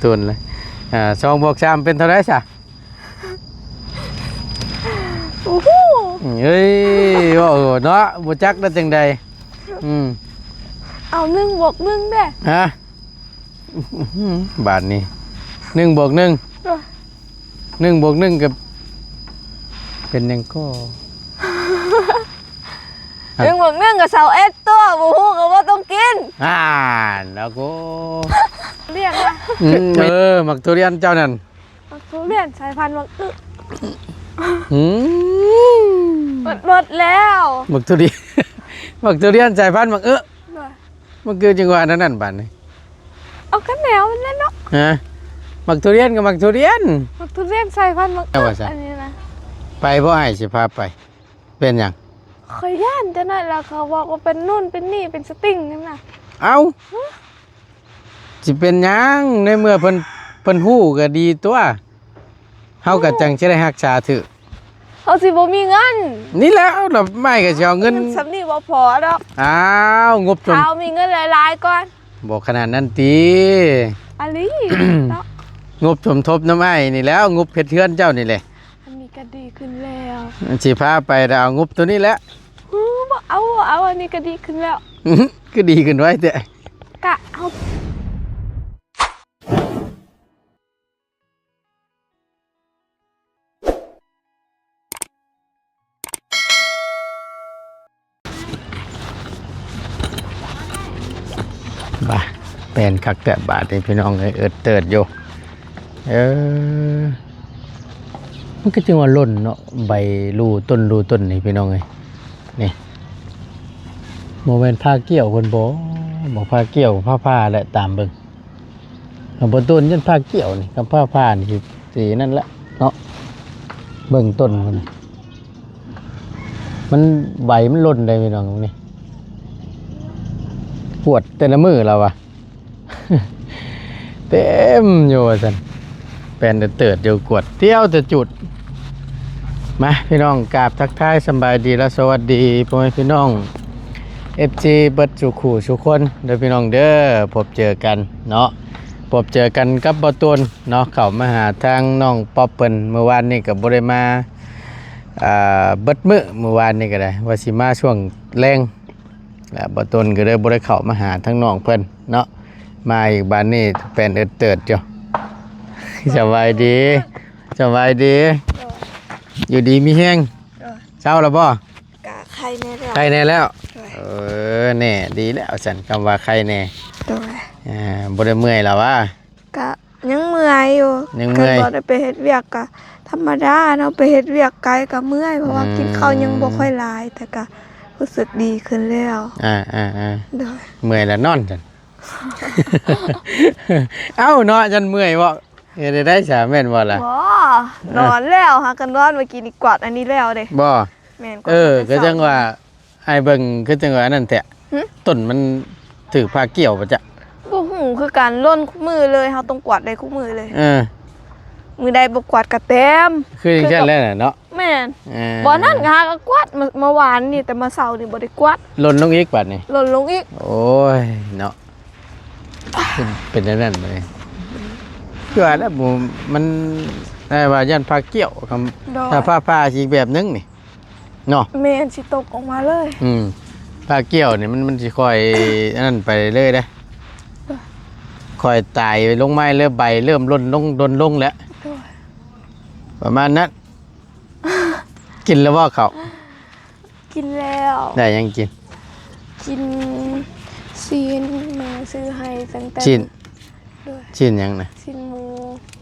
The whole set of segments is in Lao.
ໂຕນເລີຍ. ອ່າ ສອງບວກສາມເປັນເທົ່າໃດຊະ? ໂອ້ໂຫ ເອີຍ ເວົ້າເນາະ ບໍ່ຈັກແລ້ວຈັ່ງໃດ. ອືມ ເອົາ ໜຶ່ງບວກໜຶ່ງເດ້. ຮະ? ບາດນີ້ ໜຶ່ງບວກໜຶ່ງ ເອີ ໜຶ່ງບວກໜຶ່ງກໍເປັນຫຍັງກໍ? ໜຶ່ງບວກໜຶ່ງກໍຊາວເອັດຕົວະ ບໍ່ຮູ້ກໍບໍ່ຕ້ອງກິນ. ອ່ານ ແລ້ວກໍ ລຽກວ່າ ອືມ ເອີ ໝາກທຸລຽນເຈົ້ານັ້ນ ໝາກທຸລຽນສາຍພັນໝາກອຶ. ອືມ ໝົດ ໝົດແລ້ວ ໝາກທຸລຽນ ໝາກທຸລຽນສາຍພັນໝາກອຶ. ໂດຍ ມັນຄືຈັ່ງວ່າແນວນັ້ນບາດນີ້. ເອົາ ກໍແນວນັ້ນແຫຼະເນາະ. ຮະ? ໝາກທຸລຽນກໍໝາກທຸລຽນ ໝາກທຸລຽນສາຍພັນໝາກອຶ ເອົາວ່າຊະ ອັນນີ້ນະ. ໄປບໍ່ ອ້າຍຊິພາໄປ? ເປັນຫຍັງ? ຂ້ອຍຢ້ານຈັ່ງນັ້ນລະ ເຂົາບອກວ່າເປັນໂນ່ນເປັນນີ້ ເປັນສະຕິງນັ້ນນະ. ເອົ້າ ຮະ? ຊິເປັນຫຍັງ ໃນເມື່ອເພິ່ນ ເພິ່ນຮູ້ກໍດີຕົວະ. ເຮົາກໍຈັ່ງຊິໄດ້ຮັກສາຖືກ. ເຮົາຊິບໍ່ມີເງິນ. ນີ້ແຫຼະ ດອກໄມ້ກໍຊິເອົາເງິນ ເງິນສ່ຳນີ້ບໍ່ພໍດອກ. ອ້າວ ງົບສົມ ເອົາມີເງິນຫຼາຍໆກ່ອນ. ບໍ່ຂະໜາດນັ້ນຕິ. ອາລີເນາະ ງົບສົມທົບນຳອ້າຍນີ້ແຫຼ້ວ ງົບເຮັດເຮືອນເຈົ້ານີ້ແຫຼະ. ອັນນີ້ກໍດີຂຶ້ນແລ້ວ ຊິພາໄປແລ້ວ ເອົາງົບໂຕນີ້ແຫຼະ. ອື ບໍ່ເອົາ ບໍ່ເອົາ ອັນນີ້ກໍດີຂຶ້ນແລ້ວ. ອື ຄືດີຂຶ້ນໄວແທ້. ກະເຮົາ ບາ ແປນຄັກແທ້ບາດນີ້ພີ່ນ້ອງເອີຍ ເອິດເຕີດຢູ່. ເອີ ມັນກໍຈຶ່ງວ່າຫຼົ່ນເນາະ ໃບລູຕົ້ນ ລູຕົ້ນນີ້ພີ່ນ້ອງເອີຍ. ນີ້ ບໍ່ແມ່ນພາກ່ຽວເພິ່ນບໍ່? ບໍ່ພາກ່ຽວ ພາຜ່າແຫຼະ ຕາມເບິ່ງ. ກໍບໍ່ຕົ້ນ ຢ້ານພາກ່ຽວນີ້ ກັບພາຜ່ານີ້ຊິ ຊິນັ້ນແຫຼະເນາະ. ເບິ່ງຕົ້ນມັນ ມັນ ໃບມັນຫຼົ່ນໄດ໋ພີ່ນ້ອງ. ນີ້ ກວດແຕ່ລະມື້ລາວວ່າ ເຕັມຢູ່ວ່າຊັ້ນ. ແປນເຕີດຢູ່ ກວດຕຽວແຕ່ຈຸດ. ມາ ພີ່ນ້ອງ ກາບທັກທາຍສຳບາຍດີ ແລະ ສະຫວັດດີພໍ່ແມ່ພີ່ນ້ອງ ເອັຟຊີ ເບິດສູ່ຄູ່ສູ່ຄົນເດີພີ່ນ້ອງເດີ. ພົບເຈີກັນເນາະ ພົບເຈີກັນກັບບ່າວໂຕນເນາະ ເຂົ້າມາຫາທາງນ້ອງປັອບເພິ່ນ. ມື້ວານນີ້ກໍບໍ່ໄດ້ມາ ອ່າ ເບິດມື້ ມື້ວານນີ້ກໍໄດ້ ວ່າຊິມາຊ່ວງແລງ ແລ້ວບ່າວໂຕນກໍເລີຍບໍ່ໄດ້ເຂົ້າມາຫາທາງນ້ອງເພິ່ນເນາະ. ມາອີກບາດນີ້ແປນເອິດເຕີດຢູ່. ສະບາຍດີ ສະບາຍດີ. ໂດຍ ຢູ່ດີມີແຮງ. ໂດຍ ເຊົາແລ້ວບໍ່? ກະໄຄແດ່ແລ້ວ ໄຄແດ່ແລ້ວ. ໂດຍ ເອີ ແນ່ ດີແລ້ວຊັ້ນ ຄຳວ່າໄຄແດ່. ໂດຍ ອ່າ ບໍ່ໄດ້ເມື່ອຍແລ້ວຫວາ? ກະຍັງເມື່ອຍຢູ່ ຍັງເມື່ອຍ ຄັນບໍ່ໄດ້ໄປເຮັດວຽກກະທຳມະດາເນາະ ໄປເຮັດວຽກໄກກະເມື່ອຍ ເພາະວ່າ ອືມ ກິນເຂົ້າຍັງບໍ່ຄ່ອຍຫຼາຍ ແຕ່ກະຮູ້ສຶກດີຂຶ້ນແລ້ວ. ອ່າໆໆ ໂດຍ ເມື່ອຍລະນອນຊັ້ນ. ເອົ້າເນາະ ຈັ່ງເມື່ອຍບໍ່? ເຮັດໄດ້ຊະ ແມ່ນບໍ່ລະ? ບໍ່ ເອີ ນອນແລ້ວ ຫາກະນອນ. ເມື່ອກີ້ນີ້ກວາດອັນນີ້ແລ້ວເດ້. ບໍ່? ແມ່ນ ເອີ ກະຈັ່ງວ່າ ອ້າຍເບິ່ງຄືຈັ່ງວ່າອັນນັ້ນແທ້. ຫຶ? ຕົ້ນມັນຖືກພາກ່ຽວບໍ່ຈະ? ບໍ່ຮູ້ຄືກັນ ຫຼົ່ນຄູ່ມື້ເລີຍ ເຮົາຕ້ອງກວາດໄດ້ຄູ່ມື້ເລີຍ. ເອີ ມື້ໃດບໍ່ກວາດກະແຕ້ມ ຄືຈັ່ງຊັ້ນແຫຼະເນາະ. ແມ່ນ ເອີ ບໍ່ນັ້ນກະຫາກະກວາດ ມື້ ມື້ວານນີ້ ແຕ່ມື້ເຊົ້ານີ້ບໍ່ໄດ້ກວາດ. ຫຼົ່ນລົງອີກບາດນີ້ ຫຼົ່ນລົງອີກ. ໂອ້ຍເນາະ ເປັນ ເປັນແນວນັ້ນເລີຍ. ຄືວ່າແລ້ວ ບໍ່ ມັນ ໄດ້ວ່າຢ້ານພາກ່ຽວ ໂດຍ ຖ້າພາ ພາຊິອີກແບບໜຶ່ງນີ້ ເນາະ. ແມ່ນ ຊິຕົກອອກມາເລີຍ. ອືມ ພາກ່ຽວນີ້ມັນ ມັນຊິຄ່ອຍອັນນັ້ນໄປເລື້ອຍເດ້ ໂດຍ ຄ່ອຍຕາຍລົງມາເລີຍ ໃບເລີ່ມຫຼົ່ນລົງ ຫຼົ່ນລົງແລ້ວ. ໂດຍ ປະມານນັ້ນ. ກິນແລ້ວບໍ່ເຂົ້າ? ກິນແລ້ວ. ໄດ້ຫຍັງກິນ? ກິນຊີ້ນ ແມ່ຊື້ໃຫ້ຕັ້ງແຕ່ ຊີ້ນ ໂດຍ ຊີ້ນຫຍັງນະ? ຊີ້ນໝູ.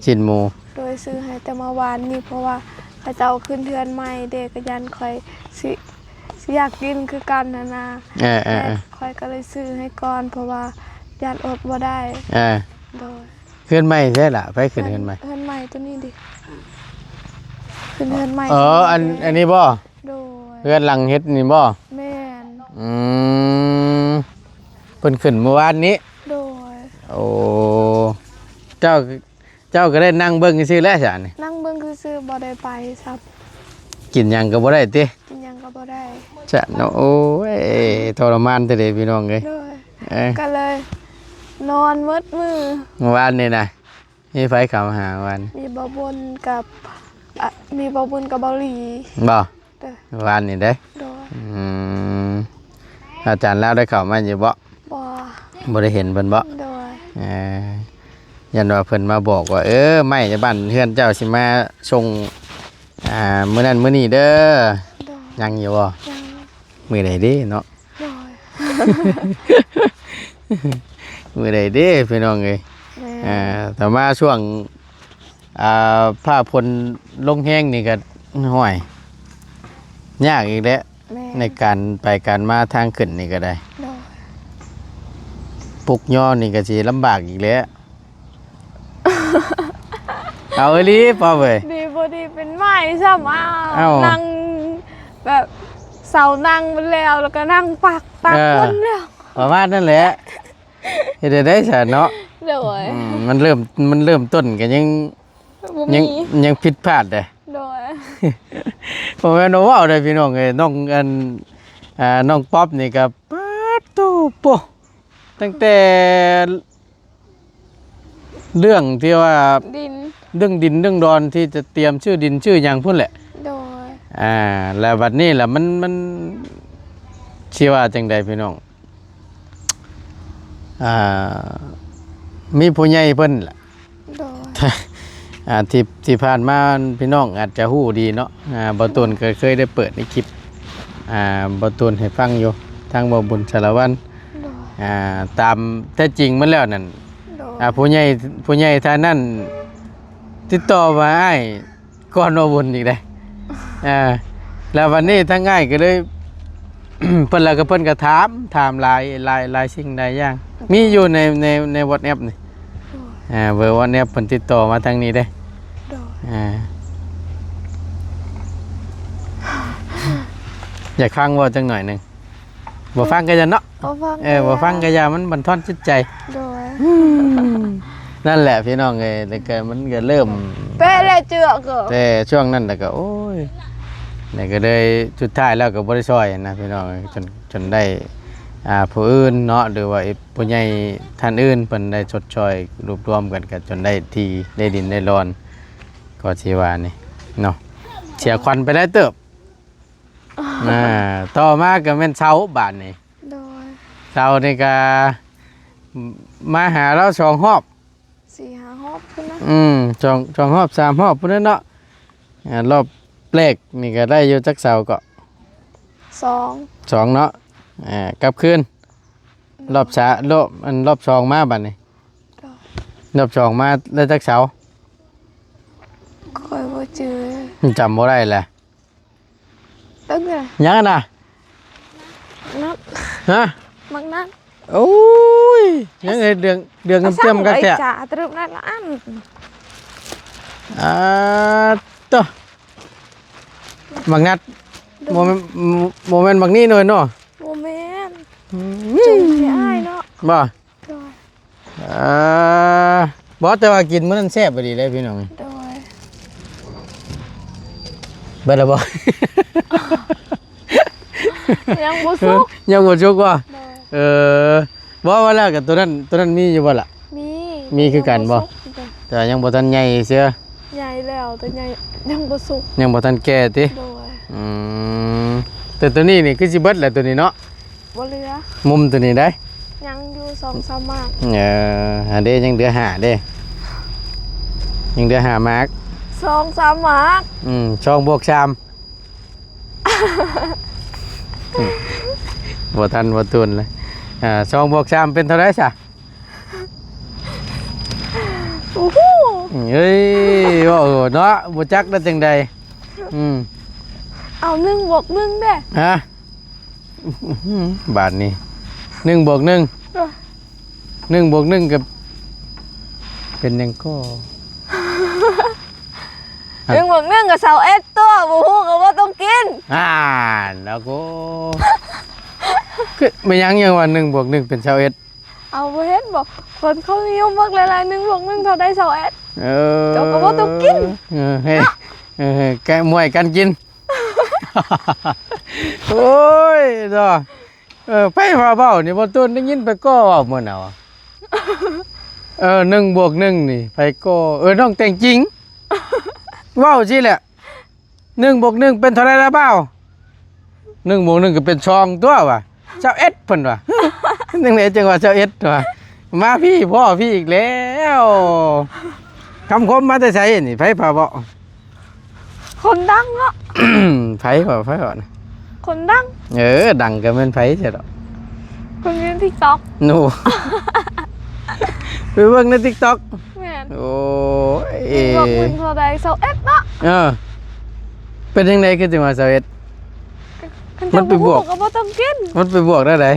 ຊີ້ນໝູ. ໂດຍ ຊື້ໃຫ້ແຕ່ເມື່ອວານນີ້ ເພາະວ່າເຂົາເຈົ້າຂຶ້ນເຮືອນໃໝ່ເດ້ ກໍຢ້ານຂ້ອຍຊິ ຊິຢາກກິນຄືກັນຫັ້ນນະ. ເອີໆໆ ແມ່ຂ້ອຍກໍເລີຍຊື້ໃຫ້ກ່ອນ ເພາະວ່າຢ້ານອົດບໍ່ໄດ້. ເອີ ໂດຍ. ເຮືອນໃໝ່ໃສລະ? ໃຜຂຶ້ນເຮືອນໃໝ່? ເຮືອນໃໝ່ໂຕນີ້ເດ ຂຶ້ນເຮືອນໃໝ່. ອໍ ອັນ ອັນນີ້ບໍ່? ໂດຍ ເຮືອນຫຼັງເຮັດນີ້ບໍ່? ແມ່ນ. ອືມ ເພິ່ນຂຶ້ນມື້ວານນີ້. ໂດຍ. ໂອ້ ເຈົ້າ ເຈົ້າກໍໄດ້ນັ່ງເບິ່ງຊື່ໆແຫຼະຊະນີ້. ນັ່ງເບິ່ງຊື່ໆ ບໍ່ໄດ້ໄປຊ້ຳ. ກິນຫຍັງກໍບໍ່ໄດ້ຕິ? ກິນຫຍັງກໍບໍ່ໄດ້ຊະເນາະ. ໂອ້ຍ ທໍລະມານແທ້ເດພີ່ນ້ອງເອີຍ. ໂດຍ. ເອີ ກໍເລີຍນອນໝົດມື້ ມື້ວານນີ້ນະ. ມີໃຜເຂົ້າມາຫາວານ? ມີບ່າວບຸນກັບ ອະ ມີບ່າວບຸນກັບບ່າວຫຼີ. ບໍ່? ເດີ ວານນີ້ເດ້? ໂດຍ. ອືມ ອາຈານລາວໄດ້ເຂົ້າມາຢູ່ບໍ່? ບໍ່. ບໍ່ໄດ້ເຫັນເພິ່ນບໍ່? ໂດຍ. ເອີ ຢ້ານວ່າເພິ່ນມາບອກວ່າ ເອີ ໄມ້ໃນບ້ານເຮືອນເຈົ້າຊິມາສົ່ງ ອ່າ ມື້ນັ້ນມື້ນີ້ເດີ. ໂດຍ. ຍັງຢູ່ບໍ່? ຍັງ. ມື້ໃດເດ້ເນາະ? ໂດຍ. ມື້ໃດເດ້ພີ່ນ້ອງເອີຍ? ແມ່ນ. ອ່າ ແຕ່ມາຊ່ວງ ອ່າ ຟ້າຝົນລົງແຮງນີ້ກໍ ຫ້ວຍ ຍາກອີກແຫຼະ. ແມ່ນ. ໃນການໄປການມາທາງຂຶ້ນນີ້ກໍໄດ້. ໂດຍ. ປຸກຍໍນີ້ກໍຊິລຳບາກອີກແຫຼະ. ເອົາອີ່ຫຼີປ້າເອີຍ. ດີບໍ່ດີເປັນໄມ້ຊ້ຳ. ເອົ້າ ເອົ້າ ນັ່ງແບບເສົານັ່ງໝົດແລ້ວ ແລ້ວກໍນັ່ງປັກ ຕັກ ເອີ ຄົນແລ້ວ ປະມານນັ້ນແຫຼະ. ເຮັດໄດ້ໃດຊັ້ນເນາະ? ໂດຍ. ອືມ ມັນເລີ່ມ ມັນເລີ່ມຕົ້ນກໍຍັງ ບໍ່ມີ ຍັງ ຍັງຜິດພາດເດ້. ໂດຍ. ບໍ່ແມ່ນວ່າເວົ້າເດ້ພີ່ນ້ອງເອີຍ ນ້ອງ ອັນ ອ່າ ນ້ອງປັອບນີ້ກໍ ປາດໂທ້ ໂປ ຕັ້ງແຕ່ເລື່ອງທີ່ວ່າ ດິນ ເລື່ອງດິນເລື່ອງດອນ ທີ່ຈະຕຽມຊື້ດິນຊື້ຫຍັງພຸ້ນແຫຼະ. ໂດຍ. ອ່າ ແລ້ວບັດນີ້ລະ ມັນ ມັນ ຊິວ່າຈັ່ງໃດພີ່ນ້ອງ? ອ່າ ມີຜູ້ໃຫຍ່ເພິ່ນລະ. ໂດຍ. ອ່າ ທີ່ ທີ່ຜ່ານມາພີ່ນ້ອງອາດຈະຮູ້ດີເນາະ. ອ່າ ບ່າວຕູນກໍເຄີຍໄດ້ເປີດໃນຄລິບ ອ່າ ບ່າວຕູນໃຫ້ຟັງຢູ່ ທາງບ່າວບຸນສາລະວັນ. ໂດຍ. ອ່າ ຕາມແທ້ຈິງມັນແລ້ວນັ້ນ. ໂດຍ. ອ່າ ຜູ້ໃຫຍ່ ຜູ້ໃຫຍ່ທ່ານນັ້ນຕິດຕໍ່ມາອ້າຍ ກ່ອນວ່າວຸນອີກເດ້. ເອີ ແລ້ວວັນນີ້ທາງອ້າຍກໍເລີຍ ເພິ່ນ ແລ້ວກໍເພິ່ນກໍຖາມ ຖາມຫຼາຍ ຫຼາຍ ຫຼາຍສິ່ງຫຼາຍຢ່າງ ມີຢູ່ໃນ ໃນ ໃນວັອດແອັບນີ້. ໂອ້ຍ ເອີ ເບີວັອດແອັບເພິ່ນຕິດຕໍ່ມາທາງນີ້ເດ້. ໂດຍ ເອີ ຢາກຟັງເວົ້າຈັກໜ້ອຍໜຶ່ງ. ບໍ່ຟັງກໍຢ່າເນາະ. ບໍ່ຟັງ ເອີ ກໍຢ່າ ບໍ່ຟັງກໍຢ່າ ມັນບັນທອນຈິດໃຈ. ໂດຍ ອືມ ນັ້ນແຫຼະພີ່ນ້ອງເອີຍ ແລ້ວກໍມັນກໍເລີ່ມແປະແລ້ວເຈື່ອກໍ ແຕ່ຊ່ວງນັ້ນແລ້ວກໍ ໂອ້ຍ ແລ້ວກໍເລີຍ ສຸດທ້າຍແລ້ວກໍບໍ່ໄດ້ຊ່ອຍນະພີ່ນ້ອງເອີຍ ຈົນ ຈົນໄດ້ ອ່າ ຜູ້ອື່ນເນາະ ຫຼືວ່າຜູ້ໃຫຍ່ທ່ານອື່ນເພິ່ນໄດ້ຊົດຊ່ອຍລວບລວມກັນ ກໍຈົນໄດ້ທີ່ ໄດ້ດິນໄດ້ດອນ ກໍຊິວ່ານີ້ເນາະ ເສຍຂວັນໄປຫຼາຍເຕີບ. ອ່າ ຕໍ່ມາກໍແມ່ນເສົາບາດນີ້. ໂດຍ ເສົານີ້ກໍມາຫາລາວສອງຮອບ ສີ່ຫ້າຮອບພຸ້ນນະ. ອືມ ສອງ ສອງຮອບສາມຮອບພຸ້ນນະເນາະ. ອ່າ ຮອບແລກນີ້ກໍໄດ້ຢູ່ຈັກເສົາເກາະ? ສອງ ສອງເນາະ. ອ່າ ກັບຄືນ ອືມ ຮອບສາມ ຮອບ ອັນ ຮອບສອງມາບາດນີ້. ໂດຍ ຮອບສອງມາໄດ້ຈັກເສົາ? ຂ້ອຍບໍ່ຈື່ ຈຳບໍ່ໄດ້ແຫຼະ. ເບິ່ງເດີ ຫຍັງຫັ້ນນະ? ນັດ ຮະ? ໝາກນັດ. ໂອ້ຍ ຫຍັງເຮັດເລື່ອງ ເລື່ອງເຕັມໆ ຄັກແທ້. ຈ້າ ຕະລຶບນັດລະອັນ. ອ່າ ໂຕ ໝາກນັດ. ໂດຍ ບໍ່ແມ່ນ ບໍ່ແມ່ນໝາກນີ້ໜ່ອຍເນາະ? ບໍ່ແມ່ນ. ອືມ ຈົ່ງໃຫ້ອ້າຍເນາະ. ບໍ່? ໂດຍ ອ່າ ບໍ່ ແຕ່ວ່າກິນມື້ນັ້ນແຊບອີ່ຫຼີເດ້ພີ່ນ້ອງ. ໂດຍ ເບິດແລ້ວບໍ່? ຍັງບໍ່ສຸກ ຍັງບໍ່ສຸກບໍ່? ໂດຍ ເອີ ບໍ່ ວ່າແລ້ວກໍຕົວນັ້ນ ຕົວນັ້ນມີຢູ່ບໍ່ລະ? ມີ ມີຄືກັນບໍ່? ຍັງບໍ່ສຸກຄືກັນ ແຕ່ວ່າຍັງບໍ່ທັນໃຫຍ່ເຊື່ອ. ໃຫຍ່ແລ້ວ ແຕ່ໃຫຍ່ ຍັງບໍ່ສຸກ ຍັງບໍ່ທັນແກ່ຕິ? ໂດຍ ອືມ ແຕ່ຕົວນີ້ນີ້ຄືຊິເບິດແລ້ວ ຕົວນີ້ເນາະ. ບໍ່ເຫຼືອ ມຸມຕົວນີ້ໄດ໋ ຍັງຢູ່ສອງສາມໝາກ. ເອີ ອັນເດ້ ຍັງເຫຼືອຫ້າເດ້ ຍັງເຫຼືອຫ້າໝາກ ສອງສາມໝາກ. ອືມ ສອງບວກສາມ ບໍ່ທັນ ບໍ່ທົນເລີຍ. ອ່າ ສອງບວກສາມເປັນເທົ່າໃດຊະ? ໂອ້ໂຫ ເອີຍ ເວົ້າເນາະ ບໍ່ຈັກໄດ້ຈັ່ງໃດ. ອືມ ເອົາ ໜຶ່ງບວກໜຶ່ງເດ້. ຮະ? ບາດນີ້ ໜຶ່ງບວກໜຶ່ງ ເອີ ໜຶ່ງບວກໜຶ່ງກໍເປັນຫຍັງກໍ? ໜຶ່ງບວກໜຶ່ງກໍຊາວເອັດຕົວະ ບໍ່ຮູ້ກໍບໍ່ຕ້ອງກິນ. ອ່າ ແລ້ວກໍ ຄືແມ່ນຫຍັງ ຫຍັງວ່າໜຶ່ງບວກໜຶ່ງເປັນຊາວເອັດ? ເອົາ ບໍ່ເຫັນບໍ່ ຄົນເຂົານິຍົມມັກຫຼາຍໆ ໜຶ່ງບວກໜຶ່ງເທົ່າໃດ ຊາວເອັດ. ເອີ ເຈົ້າກໍບໍ່ຕ້ອງກິນ. ເອີ ເຮີ້ຍ ເອີ ເຮີ້ຍ ແກະມວຍກັນກິນ. ໂອ້ຍ ເນາະ. ເອີ ໃຜວ່າເວົ້ານີ້ ບໍ່ຕູນໄດ້ຍິນໄປກໍເວົ້າມື້ນັ້ນວ່າ ເອີ ໜຶ່ງບວກໜຶ່ງນີ້ໃຜກໍ ເອີ ນ້ອງແຕ່ງຈິງ ເວົ້າຊີ້ແຫຼະ ໜຶ່ງບວກໜຶ່ງເປັນເທົ່າໃດລະບ່າວ? ໜຶ່ງບວກໜຶ່ງກໍເປັນສອງຕົວວ່າ ຊາວເອັດເພິ່ນວ່າ ຈັ່ງໃດຈັ່ງວ່າຊາວເອັດວ່າ ມາພີ້ ພໍ້ພີ້ອີກແລ້ວ. ຄຳຄົມມາແຕ່ໃສນີ້? ໃຜພາເວົ້າ? ຄົນດັງເນາະ. ໃຜເວົ້າ? ໃຜເວົ້ານະ? ຄົນດັງ. ເອີ ດັງກໍແມ່ນໃຜຊະດອກ? ຄົນຢູ່ໃນ TikTok. ໂນ ໄປເບິ່ງໃນ TikTok. ແມ່ນ. ໂອ້ຍ ບວກເງິນເທົ່າໃດ? ຊາວເອັດເນາະ. ເອີ ເປັນຈັ່ງໃດຄືຈຶ່ງວ່າຊາວເອັດ? ຄັນເຈົ້າບໍ່ຮູ້ກໍບໍ່ຕ້ອງກິນ. ມັນໄປບວກແນວໃດ?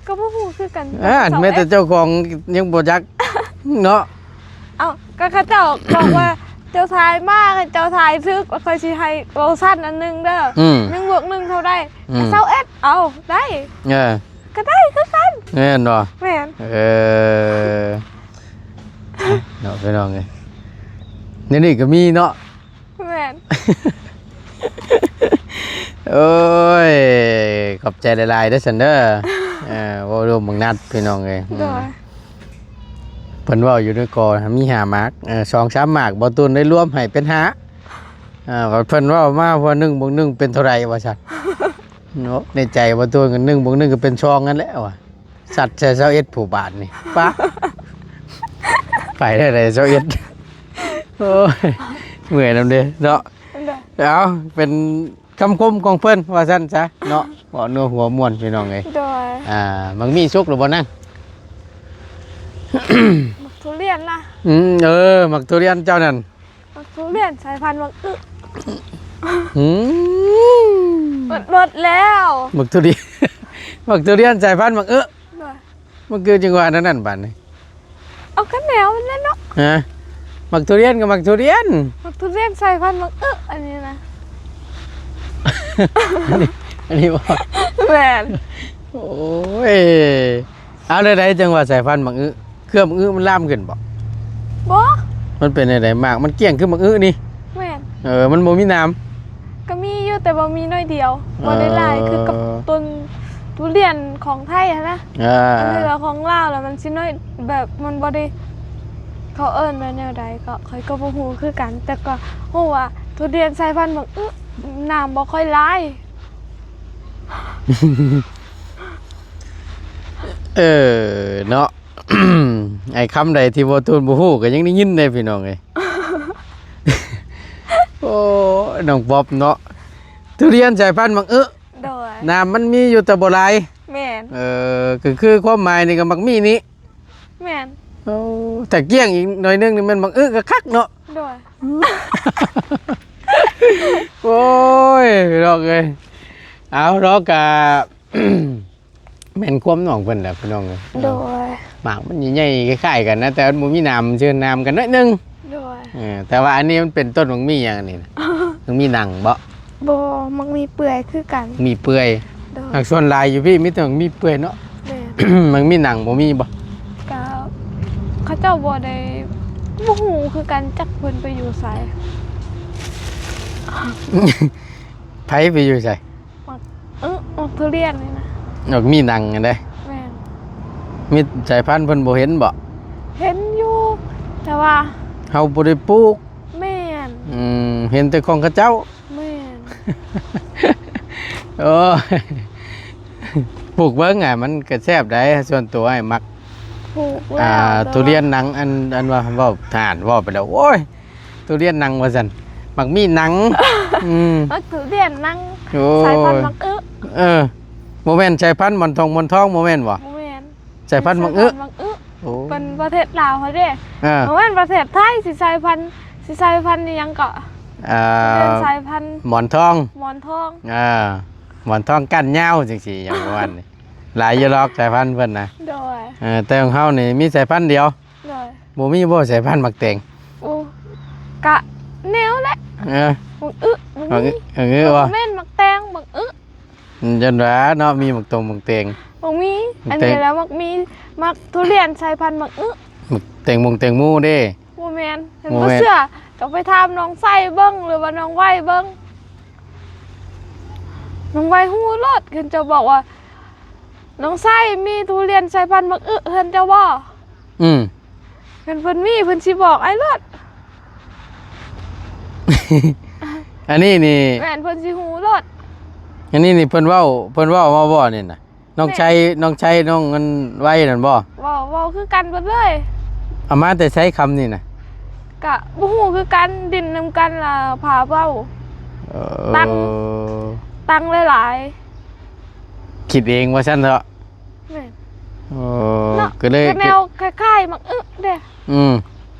ກໍບໍ່ຮູ້ຄືກັນ. ອ່າ ແມ່ນແຕ່ເຈົ້າຂອງຍັງບໍ່ຈັກເນາະ. ເອົ້າ ກໍເຂົາເຈົ້າບອກວ່າ ເຈົ້າທາຍມາ ເຈົ້າທາຍຖືກ ຂ້ອຍຊິໃຫ້ໂລຊັນອັນໜຶ່ງເດີ. ອືມ ໜຶ່ງບວກໜຶ່ງເທົ່າໃດ? ອືມ ຊາວເອັດ. ເອົາ ໄດ້. ເອີ ກໍໄດ້ຄືກັນ. ແມ່ນບໍ່? ແມ່ນ. ເອີ ເນາະ ພີ່ນ້ອງເອີຍ ແນວນີ້ກໍມີເນາະ. ແມ່ນ. ໂອ້ຍ ຂອບໃຈຫຼາຍໆເດີຊັ້ນເດີ. ເອີ ເວົ້າລວມບັກນັດ ພີ່ນ້ອງເອີຍ. ໂດຍ. ເພິ່ນເວົ້າຢູ່ໃນກໍມີຫ້າໝາກ ເອີ ສອງສາມໝາກ ບໍ່ຕູນໄດ້ລວມໃຫ້ເປັນຫ້າ. ເອີ ເພິ່ນເວົ້າມາວ່າ ໜຶ່ງບວກໜຶ່ງເປັນເທົ່າໃດວ່າຊັ້ນເນາະ. ໃນໃຈບໍ່ຕູນກໍ ໜຶ່ງບວກໜຶ່ງກໍເປັນສອງນັ້ນແຫຼະວ່າ. ສັດໃສ່ຊາວເອັດຜູ້ບາດນີ້ ປະ ໄປໄດ້ໃດຊາວເອັດ. ໂອ້ຍ ເມື່ອຍນຳເດ້ເນາະ. ໂດຍ. ເອົາ ເປັນຄຳຄົມຂອງເພິ່ນວ່າຊັ້ນຊະເນາະ ເວົ້ານົວຫົວມ່ວນ ພີ່ນ້ອງເອີຍ. ໂດຍ. ອ່າ ໝາກມີ້ສຸກຫຼືບໍ່ນາງ? ໝາກທຸລຽນລະ. ອືມ ເອີ ໝາກທຸລຽນເຈົ້ານັ້ນ. ໝາກທຸລຽນສາຍພັນໝາກອຶ. ອືມ ໝົດ ໝົດແລ້ວ. ໝາກທຸລຽນ ໝາກທຸລຽນສາຍພັນໝາກອຶ. ໂດຍ. ມັນຄືຈັ່ງວ່າແນວນັ້ນບາດນີ້? ເອົາ ກໍແນວນັ້ນແຫຼະເນາະ. ຮະ? ໝາກທຸລຽນກໍໝາກທຸລຽນ. ໝາກທຸລຽນສາຍພັນໝາກອຶ ອັນນີ້ນະ. ອັນນີ້ ອັນນີ້ບໍ່? ແມ່ນ. ໂອ້ຍ ເອົາ ແນວໃດຈັ່ງວ່າສາຍພັນໝາກອຶ? ເຄືອໝາກອຶມັນລາມຂຶ້ນບໍ່? ບໍ່. ມັນເປັນແນວໃດ? ໝາກມັນກ້ຽງຄືໝາກອຶນີ້? ແມ່ນ. ເອີ ມັນບໍ່ມີໜາມ? ກໍມີຢູ່ ແຕ່ວ່າມີໜ້ອຍດຽວ. ເອີ ບໍ່ໄດ້ຫຼາຍຄືກັບຕົ້ນທຸລຽນຂອງໄທຫັ້ນນະ. ອ່າ ອັນນີ້ລະຂອງລາວລະມັນຊິໜ້ອຍ ແບບມັນບໍ່ໄດ້ ເຂົາເອີ້ນວ່າແນວໃດກໍ ຂ້ອຍກໍບໍ່ຮູ້ຄືກັນ ແຕ່ກໍຮູ້ວ່າທຸລຽນສາຍພັນບັກອຶ ໜາມບໍ່ຄ່ອຍຫຼາຍ. ເອີ ເນາະ. ໄອ້ຄຳໃດທີ່ບໍ່ຕູນບໍ່ຮູ້ກໍຍັງໄດ້ຍິນເດ້ ພີ່ນ້ອງເອີຍ. ໂອ້ຍ ນ້ອງປັອບເນາະ ທຸລຽນສາຍພັນບັກອຶ. ໂດຍ. ໜາມມັນມີຢູ່ແຕ່ບໍ່ຫຼາຍ. ແມ່ນ. ເອີ ກໍຄືຄວາມໝາຍນີ້ກໍໝາກມີ້ນີ້. ແມ່ນ. ໂອ້ ຖ້າກ້ຽງອີກໜ້ອຍໜຶ່ງນີ້ແມ່ນບັກອຶຄັກໆເນາະ. ໂດຍ. ໂອ້ຍ ພີ່ນ້ອງເອີຍ ເອົາເນາະ ກະ ແມ່ນຄວາມນ້ອງເພິ່ນແຫຼະ ພີ່ນ້ອງເອີຍ. ໂດຍ. ໝາກມັນໃຫຍ່ໆ ຄ້າຍໆກັນນະ ແຕ່ມັນບໍ່ມີໜາມ ຊື່ໜາມກັນໜ້ອຍໜຶ່ງ. ໂດຍ. ເອີ ແຕ່ວ່າອັນນີ້ມັນເປັນຕົ້ນໝາກມີ້ຫຍັງອັນນີ້ນະ? ໝາກມີ້ໜັງບໍ? ບໍ່ ໝາກມີ້ເປື່ອຍຄືກັນ. ມີ້ເປື່ອຍ. ໂດຍ. ຫາກສ່ວນຫຼາຍຢູ່ພີ້ມີແຕ່ໝາກມີ້ເປື່ອຍເນາະ. ແມ່ນ. ໝາກມີ້ໜັງບໍ່ມີບໍ? ກະເຂົາເຈົ້າບໍ່ໄດ້ ບໍ່ຮູ້ຄືກັນ ຈັກເພິ່ນໄປຢູ່ໃສ. ໃຜໄປຢູ່ໃສ? ໝາກ ເອີ ໝາກທຸລຽນນີ້ນະ. ໝາກມີ້ໜັງຫັ້ນເດ້. ແມ່ນ. ມີສາຍພັນເພິ່ນບໍ່ເຫັນບໍ? ເຫັນຢູ່ ແຕ່ວ່າເຮົາບໍ່ໄດ້ປູກ. ແມ່ນ. ອືມ ເຫັນແຕ່ຂອງເຂົາເຈົ້າ. ແມ່ນ. ໂອ້ຍ ປູກເບິ່ງ ອ່າ ມັນກະແຊບໃດ໋ ສ່ວນຕົວອ້າຍມັກ. ປູກແລ້ວ ອ່າ ແຕ່ວ່າ ທຸລຽນໜັງ ອັນ ອັນວ່າເວົ້າ ທ່ານເວົ້າໄປແລ້ວ ໂອ້ຍ ທຸລຽນໜັງວ່າຊັ້ນ ໝາກມີ້ໜັງ. ອືມ ໝາກທຸລຽນໜັງ. ໂອ້ຍ ສາຍພັນໝາກອຶ. ເອີ ບໍ່ແມ່ນສາຍພັນໝອນທອງ ໝອນທອງ ບໍ່ແມ່ນບໍ? ບໍ່ແມ່ນ. ສາຍພັນໝາກອຶ. ສາຍພັນໝາກອຶ. ໂອ້ ເປັນປະເທດລາວເຮົາເດ້. ອ່າ ບໍ່ແມ່ນປະເທດໄທ ຊິສາຍພັນ ຊິສາຍພັນອີ່ຫຍັງເກາະ? ອ່າ ເປັນສາຍພັນໝອນທອງ. ໝອນທອງ. ອ່າ ໝອນທອງກ້ານຍາວຈັ່ງຊີ້ ຫຍັງປະມານນີ້ ຫຼາຍຢູ່ດອກສາຍພັນເພິ່ນນະ. ໂດຍ. ເອີ ແຕ່ຂອງເຮົານີ້ມີສາຍພັນດຽວ. ໂດຍ. ບໍ່ມີບໍ່ສາຍພັນໝາກແຕງ? ໂອ້ ກະແນວແຫຼະ. ເອີ ໝາກອຶ ໝາກອຶ ໝາກອຶບໍ່? ແມ່ນໝາກແຕງ ໝາກອຶ. ອືມ ຈັ່ງວ່າເນາະ ມີໝາກຕົງໝາກແຕງ ໝາກມີ້ ໝາກແຕງ ອັນນີ້ລະໝາກມີ້ ໝາກທຸລຽນສາຍພັນໝາກອຶ. ໝາກແຕງມົງແຕງໂມເດ້? ບໍ່ແມ່ນ. ເຫັນບໍ່ເຊື່ອ ເຈົ້າໄປຖາມນ້ອງໄຊເບິ່ງ ຫຼືວ່ານ້ອງໄວເບິ່ງ ນ້ອງໄວຮູ້ໂລດ ຄັນເຈົ້າບອກວ່າ ນ້ອງໄຊ ມີທຸລຽນສາຍພັນໝາກອຶເຮືອນເຈົ້າບໍ່? ອືມ ຄັນເພິ່ນມີເພິ່ນຊິບອກອ້າຍໂລດ. ອັນນີ້ນີ້ ແມ່ນ ເພິ່ນຊິຮູ້ໂລດ. ອັນນີ້ນີ້ເພິ່ນເວົ້າ ເພິ່ນເວົ້າມາບໍ່ນີ້ນະ? ນ້ອງໄຊ ນ້ອງໄຊ ນ້ອງອັນໄວນັ້ນບໍ່? ເວົ້າ ເວົ້າຄືກັນເບິດເລີຍ. ເອົາມາແຕ່ໃສຄຳນີ້ນະ? ກະບໍ່ຮູ້ຄືກັນ ດິນນຳກັນລະພາເວົ້າ. ເອີ ຕັ້ງ ຕັ້ງຫຼາຍໆ ຄິດເອງວ່າຊັ້ນເຖາະ. ແມ່ນ. ໂອ້ ເນາະ ກໍເລີຍ ກໍແນວຄ້າຍໆໝາກອຶເດ້. ອືມ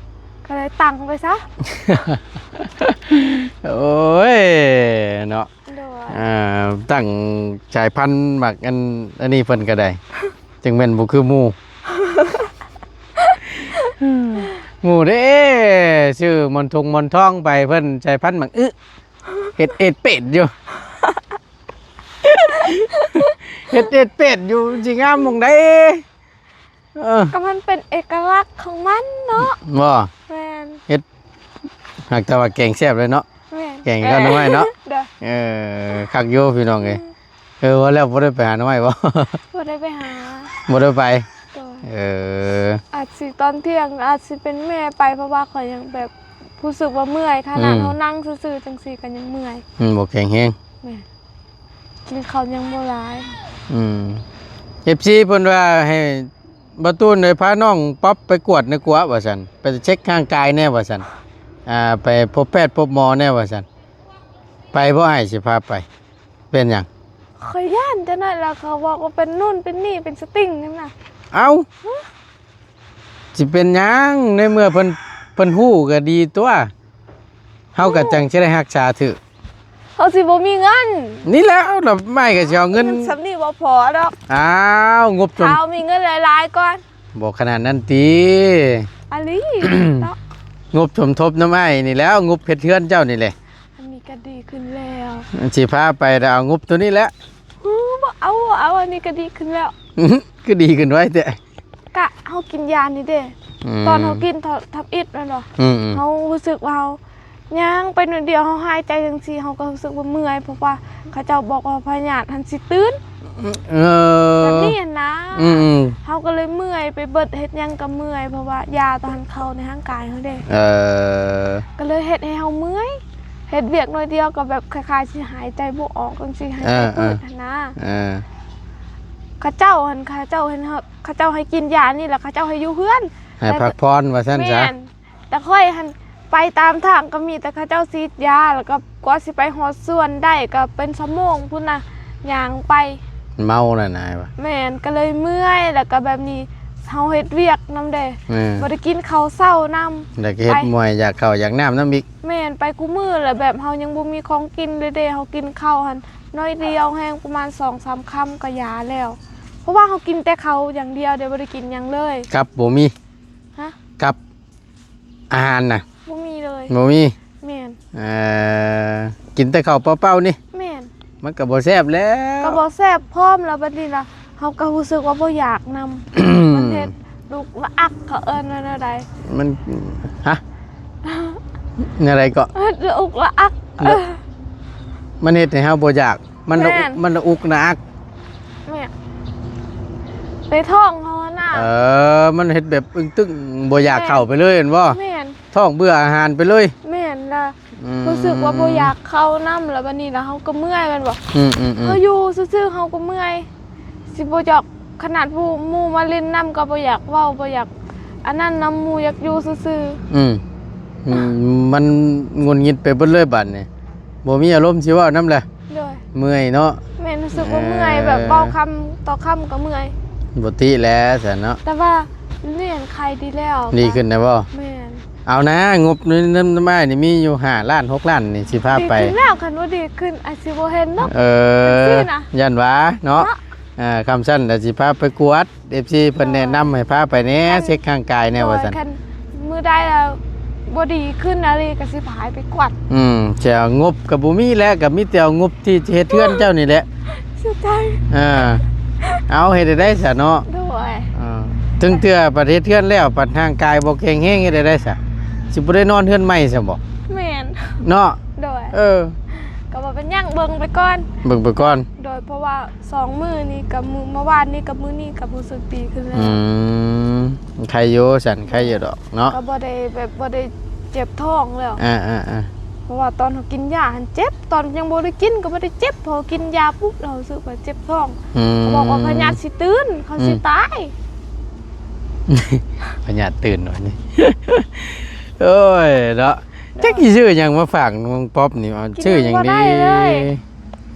ກໍເລີຍຕັ້ງໄປຊະ. ໂອ້ຍ ເນາະ. ໂດຍ ອ່າ ຕັ້ງສາຍພັນໝາກອັນ ອັນນີ້ເພິ່ນກໍໄດ້ ຈັ່ງແມ່ນບໍ່ຄືໝູ່. ໝູ່ເດ້ ຊື່ໝອນທົງໝອນທອງໄປ ເພິ່ນສາຍພັນໝາກອຶ ເຮັດເອດເປດຢູ່. ເຮັດເອດເປດຢູ່ ມັນຊິງາມໝ່ອງໃດ? ເອີ ກໍມັນເປັນເອກະລັກຂອງມັນເນາະ. ບໍ່ ແມ່ນ ເຮັດ ຫາກແຕ່ວ່າແກງແຊບເລີຍເນາະ. ແມ່ນ ແກງກັບໜໍ່ໄມ້ເນາະ. ໂດຍ ເອີ ຄັກຢູ່ພີ່ນ້ອງເອີຍ. ອືມ ເອີ ວ່າແລ້ວບໍ່ໄດ້ໄປຫາໜໍ່ໄມ້ບໍ່? ບໍ່ໄດ້ໄປຫາ. ບໍ່ໄດ້ໄປ. ໂດຍ ເອີ ອາດຊິຕອນທ່ຽງ ອາດຊິເປັນແມ່ໄປ ເພາະວ່າຂ້ອຍຍັງແບບຮູ້ສຶກວ່າເມື່ອຍ ຂະໜາດ ອືມ ເຮົານັ່ງຊື່ໆ ຈັ່ງຊີ້ກໍຍັງເມື່ອຍ. ອືມ ບໍ່ແຂງແຮງ. ແມ່ນ ກິນເຂົ້າຍັງບໍ່ຫຼາຍ. ອືມ ເອັຟຊີເພິ່ນວ່າໃຫ້ບ່າວຕູນໄດ້ພານ້ອງປັອບໄປກວດໃນກົວວ່າຊັ້ນ ໄປເຊັກຮ່າງກາຍແດ່ວ່າຊັ້ນ ອ່າ ໄປພົບແພດພົບໝໍແດ່ວ່າຊັ້ນ. ໄປບໍ່? ອ້າຍຊິພາໄປ. ເປັນຫຍັງ? ຂ້ອຍຢ້ານຈັ່ງນັ້ນລະ ເຂົາບອກວ່າເປັນໂນ່ນເປັນນີ້ ເປັນສະຕິງຫັ້ນນະ. ເອົ້າ ຊິເປັນຫຍັງ ໃນເມື່ອເພິ່ນ ເພິ່ນຮູ້ກໍດີຕົວະ ເຮົາກໍຈັ່ງຊິໄດ້ຮັກສາຖືກ. ເຮົາຊິບໍ່ມີເງິນ. ນີ້ແຫຼະ ລະໄມ້ກໍຊິເອົາເງິນ ເງິນສ່ຳນີ້ບໍ່ພໍດອກ. ອ້າວ ງົບຈົນ ຖ້າເຮົາມີເງິນຫຼາຍໆກ່ອນ. ບໍ່ຂະໜາດນັ້ນຕິ. ອາລີເນາະ ງົບສົມທົບນຳອ້າຍນີ້ແຫຼະ ງົບເຮັດເຮືອນເຈົ້ານີ້ແຫຼະ. ອັນນີ້ກໍດີຂຶ້ນແລ້ວ ຊິພາໄປແລ້ວ ງົບໂຕນີ້ແຫຼະ. ເອີ ບໍ່ເອົາ ບໍ່ເອົາ ອັນນີ້ກໍດີຂຶ້ນແລ້ວ. ຄືດີຂຶ້ນໄວແທ້? ກະເຮົາກິນຢານີ້ເດ້ ອືມ ຕອນເຮົາກິນທຳອິດແມ່ນບໍ່? ອືມໆ ເຮົາຮູ້ສຶກວ່າເຮົາຍ່າງໄປໜ້ອຍດຽວ ເຮົາຫາຍໃຈຈັ່ງຊີ້ ເຮົາກໍຮູ້ສຶກວ່າເມື່ອຍ ເພາະວ່າເຂົາເຈົ້າບອກວ່າພະຍາດຫັ້ນຊິຕື່ນ. ເອີ ແບບນີ້ຫັ້ນນະ. ອືມໆ ເຮົາກໍເລີຍເມື່ອຍໄປເບິດ ເຮັດຫຍັງກໍເມື່ອຍ ເພາະວ່າຢາຕົວຫັ້ນເຂົ້າໃນຮ່າງກາຍເຮົາເດ້. ເອີ ກໍເລີຍເຮັດໃຫ້ເຮົາເມື່ອຍ ເຮັດວຽກໜ້ອຍດຽວກໍແບບຄ້າຍໆຊິຫາຍໃຈບໍ່ອອກຈັ່ງຊີ້ ຫາຍໃຈ ເອີ ປືດ ເອີ ຫັ້ນນະ. ເອີ ເຂົາເຈົ້າຫັ້ນ ເຂົາເຈົ້າເຫັນເຮົາ ເຂົາເຈົ້າໃຫ້ກິນຢານີ້ ແລ້ວເຂົາເຈົ້າໃຫ້ຢູ່ເຮືອນ ໃຫ້ພັກຜ່ອນວ່າຊັ້ນຊະ. ແມ່ນ ແຕ່ຂ້ອຍຫັ້ນໄປຕາມທາງກໍມີແຕ່ເຂົາເຈົ້າສີດຢາ ແລ້ວກໍກວ່າຊິໄປຮອດສວນໄດ້ກໍເປັນຊົ່ວໂມງພຸ້ນນະ ຍ່າງໄປ. ເມົາແລ້ວນາຍວ່າ. ແມ່ນ ກໍເລີຍເມື່ອຍ ແລ້ວກໍແບບນີ້ເຮົາເຮັດວຽກນຳເດ້. ແມ່ນ ບໍ່ໄດ້ກິນເຂົ້າເຊົ້ານຳ ແລ້ວກໍເຮັດ ໄປ ເມື່ອຍ ຢາກເຂົ້າຢາກນ້ຳນຳອີກ. ແມ່ນ ໄປຄູ່ມື້ ແລ້ວແບບເຮົາຍັງບໍ່ມີຂອງກິນເລີຍເດ້ ເຮົາກິນເຂົ້າຫັ້ນໜ້ອຍດຽວແຮງ ປະມານສອງສາມຄຳກໍຢາແລ້ວ ເພາະວ່າເຮົາກິນແຕ່ເຂົ້າຢ່າງດຽວເດ້ ບໍ່ໄດ້ກິນຫຍັງເລີຍ. ກັບບໍ່ມີ? ຮະ? ກັບ ອາຫານນະ ບໍ່ມີເລີຍ. ບໍ່ມີ? ແມ່ນ. ເອີ ກິນແຕ່ເຂົ້າເປົ່າໆນີ້? ແມ່ນ. ມັນກໍບໍ່ແຊບແລ້ວ ກໍບໍ່ແຊບພ້ອມ ແລ້ວບັດນີ້ນະ ເຮົາກໍຮູ້ສຶກວ່າບໍ່ຢາກນຳ. ມັນເຮັດລູກລະອັກ ເຂົາເອີ້ນວ່າແນວໃດ? ມັນ ຮະ? ແນວໃດເກາະ? ເຮັດລູກລະອັກ. ລະ ເອີ ມັນເຮັດໃຫ້ເຮົາບໍ່ຢາກ ມັນລະ ແມ່ນ ມັນລະອຸກລະອັກ. ແມ່ນ ໃນທ້ອງເຮົາຫັ້ນນະ. ເອີ ມັນເຮັດແບບອຶ້ງຕຶ້ງ ບໍ່ຢາກ ແມ່ນ ເຂົ້າໄປເລີຍແມ່ນບໍ່? ແມ່ນ ທ້ອງເບື່ອອາຫານໄປເລີຍ. ແມ່ນລະ ອືມ ຮູ້ສຶກວ່າບໍ່ຢາກເຂົ້ານຳ ລະບັດນີ້ລະເຮົາກໍເມື່ອຍແມ່ນບໍ່? ອືມໆໆ ເຮົາຢູ່ຊື່ໆເຮົາກໍເມື່ອຍ ຊິບໍ່ຢາກ ຂະໜາດໝູ່ ໝູ່ມາຫຼິ້ນນຳກໍບໍ່ຢາກເວົ້າ ບໍ່ຢາກອັນນັ້ນນຳ ໝູ່ຢາກຢູ່ຊື່ໆ. ອືມ ອືມ ມັນຫງຸດຫງິດໄປເບິດເລີຍບາດນີ້ ບໍ່ມີອາລົມຊິເວົ້ານຳແຫຼະ. ໂດຍ ເມື່ອຍເນາະ. ແມ່ນ ຮູ້ສຶກວ່າເມື່ອຍ ເອີ ແບບເວົ້າຄຳຕໍ່ຄຳກໍເມື່ອຍ. ບໍ່ຕິແຫຼະຊັ້ນເນາະ ແຕ່ວ່ານີ້ຫັ້ນໄຄດີແລ້ວ. ດີຂຶ້ນແລ້ວບໍ່? ແມ່ນ. ເອົານາ ງົບນຳ ນຳອ້າຍນີ້ມີຢູ່ຫ້າລ້ານ ຫົກລ້ານນີ້ ຊິພາໄປ. ດີຂຶ້ນແລ້ວ ຄັນບໍ່ດີຂຶ້ນອາດຊິບໍ່ເຫັນເນາະ. ເອີ ຈັ່ງຊີ້ນະ ຢ້ານວ່າເນາະ ເນາະ. ອ່າ ຄຳຊັ້ນລະຊິພາໄປກວດ ເອັຟຊີເພິ່ນແນະນຳໃຫ້ພາໄປແດ່ ເອີ ເຊັກຮ່າງກາຍແດ່ວ່າຊັ້ນ. ຄັນມື້ໃດລະບໍ່ດີຂຶ້ນອີ່ຫຼີກໍຊິພາໄປກວດ. ອືມ ເສຍງົບກໍບໍ່ມີແຫຼະ ກໍມີແຕ່ເອົາງົບທີ່ຈະເຮັດເຮືອນເຈົ້ານີ້ແຫຼະ. ເສຍໃຈ. ເອີ ເອົາ ເຮັດໄດ້ຊະເນາະ. ໂດຍ. ເອີ ເຖິງເທື່ອບັດເຮັດເຮືອນແລ້ວ ບັດຮ່າງກາຍບໍ່ແຂງແຮງ ເຮັດໄດ້ຊະ? ຊິບໍ່ໄດ້ນອນເຮືອນໃໝ່ຊະບໍ? ແມ່ນ. ເນາະ. ໂດຍ. ເອີ ກໍບໍ່ເປັນຫຍັງ ເບິ່ງໄປກ່ອນ ເບິ່ງໄປກ່ອນ. ໂດຍ ເພາະວ່າ ສອງມື້ນີ້ກັບມື້ ເມື່ອວານນີ້ກັບມື້ນີ້ກໍຮູ້ສຶກດີຂຶ້ນແລ້ວ. ອືມ ໄຄຢູ່ຊັ້ນ ໄຄຢູ່ດອກເນາະ ກໍບໍ່ໄດ້ແບບ ບໍ່ໄດ້ເຈັບທ້ອງແລ້ວ. ອ່າໆໆ ເພາະວ່າຕອນເຮົາກິນຢາຫັ້ນເຈັບ ຕອນຍັງບໍ່ໄດ້ກິນກໍບໍ່ໄດ້ເຈັບ ພໍກິນຢາປຸບເຮົາຮູ້ສຶກວ່າເຈັບທ້ອງ. ອືມ ເຂົາບອກວ່າພະຍາດຊິຕື່ນ ເຂົາຊິ ອືມ ຕາຍ. ພະຍາດຕື່ນວ່ານີ້ ໂອ້ຍເນາະ. ເຈົ້າ ຈັກຊິຊື້ຫຍັງມາຝາກນ້ອງປັອບນີ້ ເອົາ ກິນ ຊື້ຫຍັງດ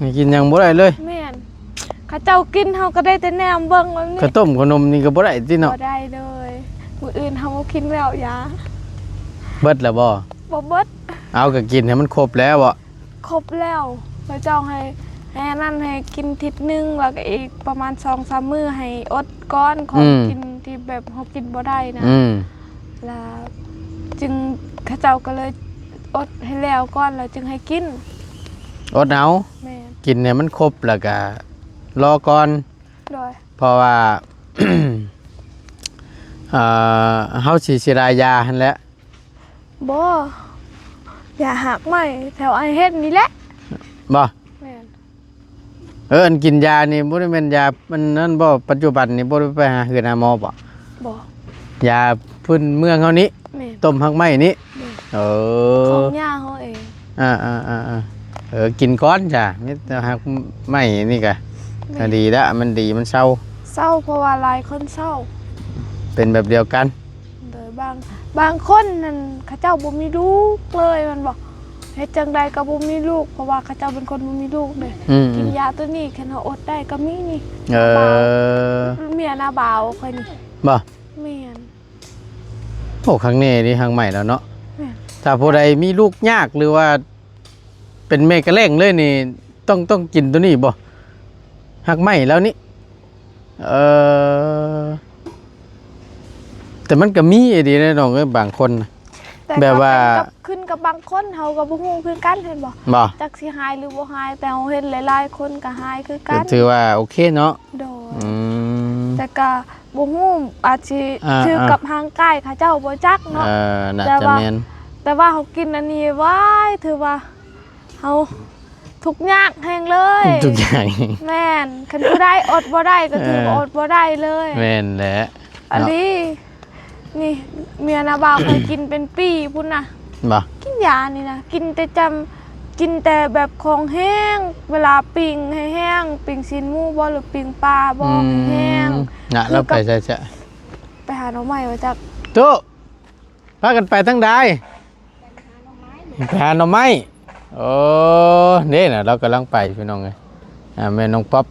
ີ? ກິນຫຍັງບໍ່ໄດ້ເລີຍ. ແມ່ນ ເຂົາເຈົ້າກິນ ເຮົາກໍໄດ້ແຕ່ແນມເບິ່ງແບບນີ້. ເຂົ້າຕົ້ມເຂົ້າໜົມນີ້ກໍບໍ່ໄດ້ຕິເນາະ? ບໍ່ໄດ້ເລີຍ. ມື້ອື່ນເຮົາບໍ່ກິນແລ້ວຢາ. ເບິດແລ້ວບໍ່? ບໍ່ເບິດ. ເອົາ ກໍກິນໃຫ້ມັນຄົບແລ້ວເບາະ? ຄົບແລ້ວ. ເຂົາເຈົ້າໃຫ້ ໃຫ້ອັນນັ້ນ ໃຫ້ກິນທິດໜຶ່ງ ແລ້ວກໍອີກປະມານສອງສາມມື້ໃຫ້ອົດກ່ອນ ຂອງ ອືມ ກິນທີ່ແບບເຮົາກິນບໍ່ໄດ້ນະ. ອືມ ແລ້ວຈຶ່ງ ເຂົາເຈົ້າກໍເລີຍອົດໃຫ້ແລ້ວກ່ອນ ແລ້ວຈຶ່ງໃຫ້ກິນ. ອົດເອົາ. ແມ່ນ. ກິນໃຫ້ມັນຄົບ ແລ້ວກໍລໍກ່ອນ. ໂດຍ. ເພາະວ່າ ເອີ ເຮົາຊິເສຍດາຍຢາຫັ້ນແຫຼະ. ບໍ່ ຢາຮາກໄມ້ແຖວອ້າຍເຮັດນີ້ແຫຼະ. ບໍ່? ແມ່ນ. ເອີ ອັນກິນຢານີ້ບໍ່ໄດ້ແມ່ນຢາອັນນັ້ນບໍ່? ປັດຈຸບັນນີ້ບໍ່ໄດ້ໄປຫາເຮືອນຫາໝໍບໍ່? ບໍ່. ຢາພື້ນເມືອງເຮົານີ້? ແມ່ນ. ຕົ້ມຮາກໄມ້ນີ້? ແມ່ນ. ເອີ ຂອງຍ່າເຮົາເອງ. ອ່າໆໆໆ ເອີ ກິນກ່ອນຈ້ະ ມີແຕ່ຮາກໄມ້ນີ້ກະ ແມ່ນ ກະດີລະ ມັນດີ ມັນເຊົາ. ເຊົາ ເພາະວ່າຫຼາຍຄົນເຊົາ ເປັນແບບດຽວກັນ. ໂດຍ ບາງ ບາງຄົນນັ້ນເຂົາເຈົ້າບໍ່ມີລູກເລີຍແມ່ນບໍ່? ເຮັດຈັ່ງໃດກໍບໍ່ມີລູກ ເພາະວ່າເຂົາເຈົ້າເປັນຄົນບໍ່ມີລູກເດ້. ອືມໆ ກິນຢາໂຕນີ້ ຄັນເຮົາອົດໄດ້ກໍມີນີ້. ເອີ ເມຍໜ້າບ່າວຂ້ອຍນີ້. ບໍ່? ແມ່ນ. ໂອ້ ຄັກແນ່ເດ້ ຮາກໄມ້ແລ້ວເນາະ. ແມ່ນ. ຖ້າຜູ້ໃດມີລູກຍາກ ຫຼືວ່າເປັນແມ່ກະແລ້ງເລີຍນີ້ ຕ້ອງ ຕ້ອງກິນໂຕນີ້ບໍ່? ຮາກໄມ້ແລ້ວນີ້. ເອີ ແຕ່ມັນກໍມີອີ່ຫຼີເດ້ນ້ອງເອີຍ ບາງຄົນນະ ແບບວ່າ ແຕ່ກໍເປັນກັບ ຂຶ້ນກັບບາງຄົນ ເຮົາກໍບໍ່ຮູ້ຄືກັນ ເຫັນບໍ່? ບໍ່? ຈັກຊິຫາຍຫຼືບໍ່ຫາຍ ແຕ່ເຮົາເຫັນຫຼາຍໆຄົນກໍຫາຍຄືກັນ ກໍຖືວ່າໂອເຄເນາະ. ໂດຍ. ອືມ ແຕ່ກໍບໍ່ຮູ້ ອາດຊິ ອ່າ ຖືກກັບ ອ່າ ຮ່າງກາຍເຂົາເຈົ້າບໍ່ຈັກເນາະ. ເອີ ໜ້າຈະແມ່ນ. ແຕ່ວ່າ ແຕ່ວ່າເຮົາກິນອັນນີ້ ວ້າຍ ຖືວ່າ ເຮົາທຸກຍາກແຮງເລີຍ. ທຸກຍາກ. ແມ່ນ. ຄັນຜູ້ໃດອົດບໍ່ໄດ້ກໍຖືວ່າ ເອີ ອົດບໍ່ໄດ້ເລີຍ. ແມ່ນແຫຼະ. ອີ່ຫຼີ. ເນາະ. ນີ້ ເມຍນ້າບ່າວຂ້ອຍກິນເປັນປີພຸ້ນນະ. ບໍ່? ກິນຢານີ້ນະ ກິນແຕ່ຈຳ ກິນແຕ່ແບບຂອງແຫ້ງ ເວລາປີ້ງແຫ້ງໆ ປີ້ງຊີ້ນໝູບໍ່ ຫຼືປີ້ງປາບໍ່ ອືມ ແຫ້ງ. ນະ ແລ້ວໄປໃສຊະ? ໄປຫາໜໍ່ໄມ້ວ່າຈັກ. ໂຕ ພາກັນໄປທາງໃດ? ໄປຫາໜໍ່ໄມ້. ໂອ້ ເດ້ນະ ລາວກຳລັງໄປພີ່ນ້ອງເອີຍ. ອ່າ ແມ່ນ້ອງປັອບ